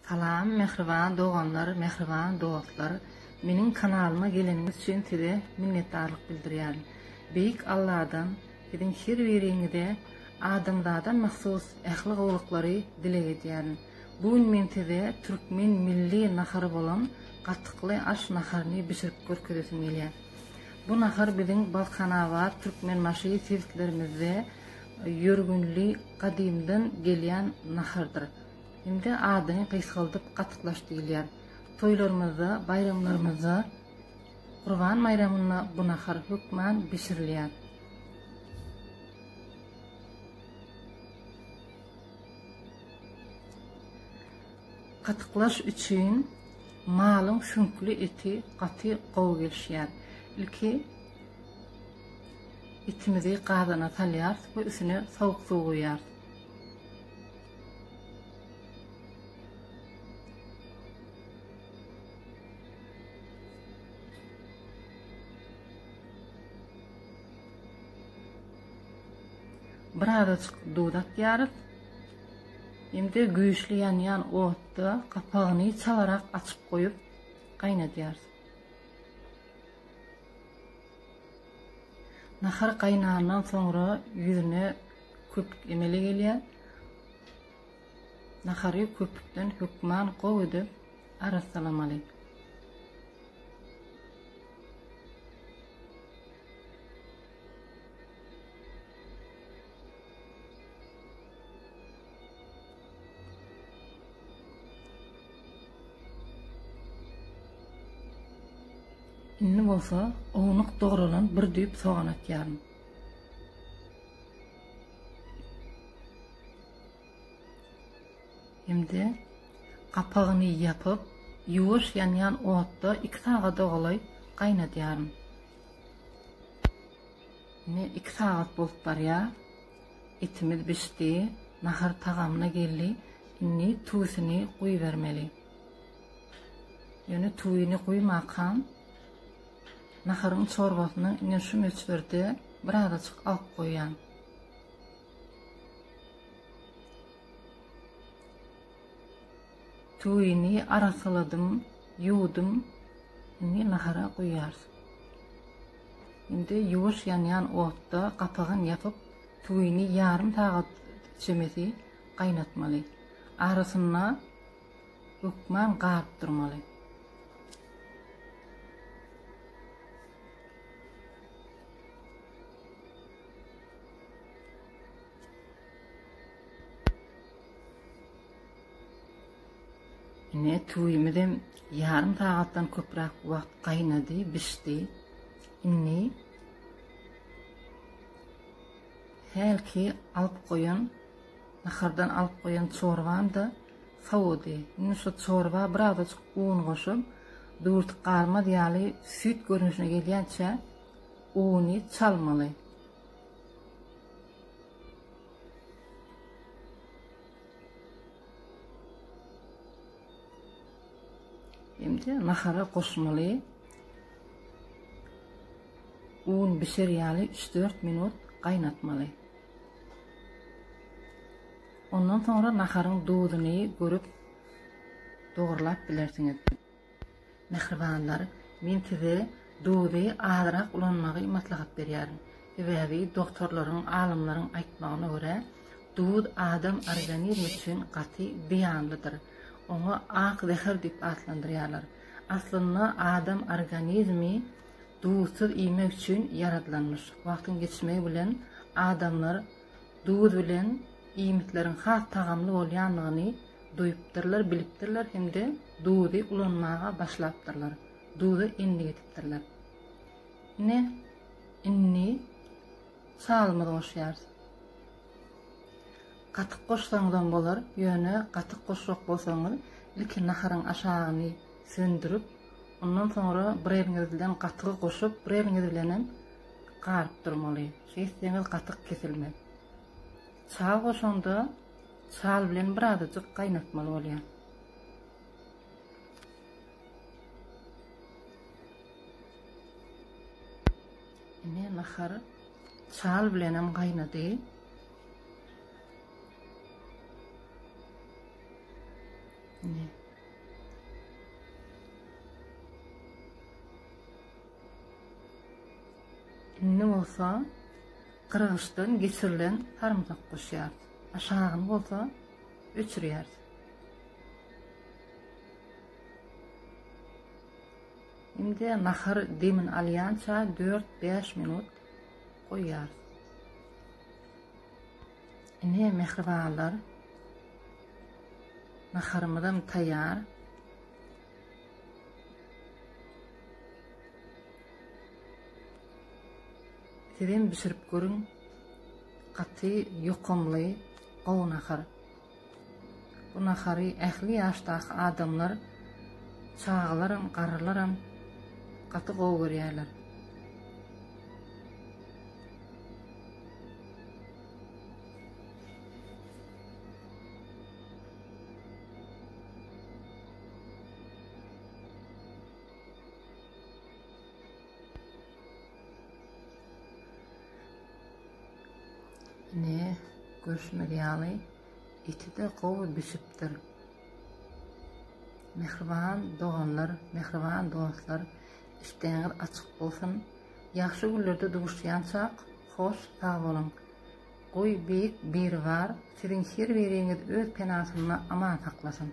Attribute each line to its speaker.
Speaker 1: Salam mähriban doganlar mähriban dostlar meniň kanalyma geleniňiz üçin size minnetdarlyk bildirýärin. Beýik Alladan siziň her biriňize adamzada mahsus ähli gowulyklary dileg edýärin. Bu gün men size türkmen milli nahary bolan gatykly aş naharyny bişirip görkezesim gelýär. Bu nahar biziň Balkanabat, Türkmenbaşy sebitlerimizde ýörgünli gadymdan gelýän nahardyr. Hem-de adyny gysgaldyp gatyklaş diýilýär. Toýlarymyzda, baýramlarymyzda, Gurban baýramynda bu nahar hökman bişirilýär. Gatyklaş üçin malyň süňkli eti gaty gowy gelişýär. Ilki etimizi gazana salýarys we üstüne sowuk suw guýýarys. Birazajyk duz atýarys. Hem-de güýçli ýanýan otda gapagyny çalarak açyp goýup gaýnadýarys. Nahar gaýnandan soňra ýüzüne köpük emele gelýär. Nahary köpükden hökman gowy edip arassalamaly. Indi bolsa ownuk dogralan bir düýp sogan atýaryn. Hem-de gapagyny ýapyp, ýuwaş ýanýan otda 2 sagada golaý gaýnadýaryn. Ine 2 sagat bolup barýar. Etimiz bişdi, nahar tagamyna geldi. Indi tüwüsini guýubermeli. Ýöne tüwini guýmakam naharyň çorbasyny ine şu möçberde birazajyk alyp goýýan. Tüwini arassaladym, ýuwdum. Indi nahara guýýarys. Indi ýuwaş ýanýan otda gapagyny ýapyp, tüwini ýarym sagat çemesi gaýnatmaly. Arasynda hökman garyp durmaly. Ine, tüwimizem ýarym sagatdan köpräk wagt gaýnady, bişdi. Indi hälki alyp goýan, nahardan alyp goýan çorbam-da sowady. Indi şu çorba birazajyk un goşup, dürtük galmaz ýaly süýt görnüşine gelýänçä uny çalmaly. Hem-de nahara goşmaly. Un bişer ýaly 3-4 minut gaýnatmaly. Ondan soňra naharyň duzuny görüp dogrulap bilersiňiz. Mähribanlar, men size duzy azrak ulanmagy maslahat berýärin. Sebäbi dogtorlaryň, alymlaryň aýtmagyna görä, duz adam organizmi üçin gaty zyýanlydyr. Oňa ak zäher diýip atlandyrýarlar. Aslynda adam organizmi duzsuz iýmek üçin ýaradylanmyş. Wagtyň geçmegi bilen adamlar duz bilen iýmitleriň has tagamly bolýandygyny duýupdyrlar, bilipdirler hem-de duzy ulanmaga başlapdyrlar, duza endik edipdirler. Ine, indi çalymyzy goşýarys. Gatyk goşsaňyzam bolar, ýöne gatyk goşjak bolsaňyz, ilki naharyň aşagyny söndürip, ondan soňra bir eliňiz bilen gatygy goşup, bir eliňiz bilenem garyp durmaly. Şeýtseňiz gatyk kesilmez. Çal goşaňda çal bilen birazajyk gaýnatmaly bolýar. Ine nahar çal bilenem gaýnady. Ine. Indi bolsa gyrgyçdan geçirilen sarymsak goşýarys. Aşagyny bolsa öçürýäris. Indi nahar demini alýança 4-5 minut goýýarys. Ine mähribanlar, naharymyzam taýýar. Sizem bişirip görüň. Gaty ýokumly, gowy nahar. Bu nahary ähli ýaşdaky adamlar, çagalaram, garrylaram gaty gowy görýärler. Ine, görşümiz ýaly, eti-de gowy bişipdir. Mähriban doganlar, mähriban dostlar, işdäňiz açyk bolsun! Ýagşy günlerde duşýançak, hoş sag boluň! Goý, Beýik Biribar siziň her biriňizi öz penasynda aman saklasyn!